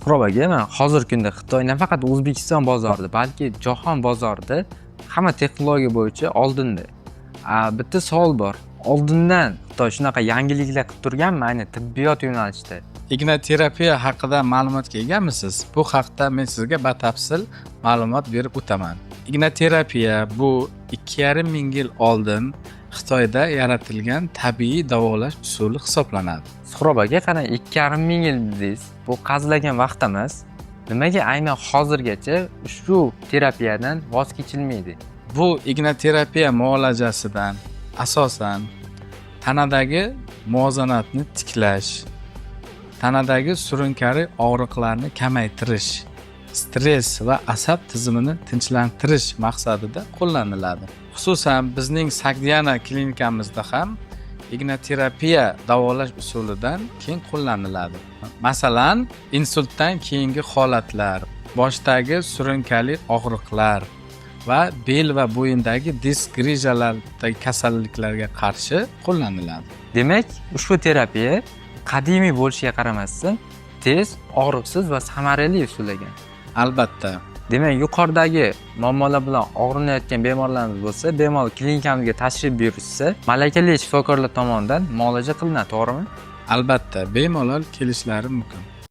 Suhrob aka, mana hozirgi kunda Xitoy nafaqat O'zbekiston bozorida, balki jahon bozorida hamma texnologiya bo'yicha oldinda. Bitta savol bor. Oldindan Xitoy shunaqa yangiliklar qilib turganmi aynan tibbiyot yo'nalishida? Ignoterapiya haqida ma'lumotga egamisiz? Bu haqda men sizga batafsil ma'lumot berib o'taman. Ignoterapiya bu 2,5 ming yil oldin Xitoyda yaratilgan tabiiy davolash usuli hisoblanadi. Suhrob aka, qarang, 2,5 ming yil dedingiz. Bu qazilagan vaqt emas. Nimaga aynan hozirgacha ushbu terapiyadan voz kechilmaydi? Bu ignoterapiya muolajasidan asosan tanadagi muvozanatni tiklash, tanadagi surunkali og'riqlarni kamaytirish, stress va asab tizimini tinchlantirish maqsadida qo'llaniladi. Xususan, bizning Sagdiana klinikamizda ham ignoterapiya davolash usulidan keng qo'llaniladi. Masalan, insultdan keyingi holatlar, boshdagi surunkali og'riqlar va bel va bo'yindagi disk grijalardagi kasalliklarga qarshi qo'llaniladi. Demak, ushbu terapiya qadimiy bo'lishiga qaramasdan tez, og'riqsiz va samarali usul ekan. Albatta. Demak, yuqoridagi muammolar bilan og'rinayotgan bemorlarimiz bo'lsa, bemalol klinikamizga tashrif buyurishsa, malakali shifokorlar tomonidan muolaja qilinadi, to'g'rimi? Albatta, bemalol kelishlari mumkin.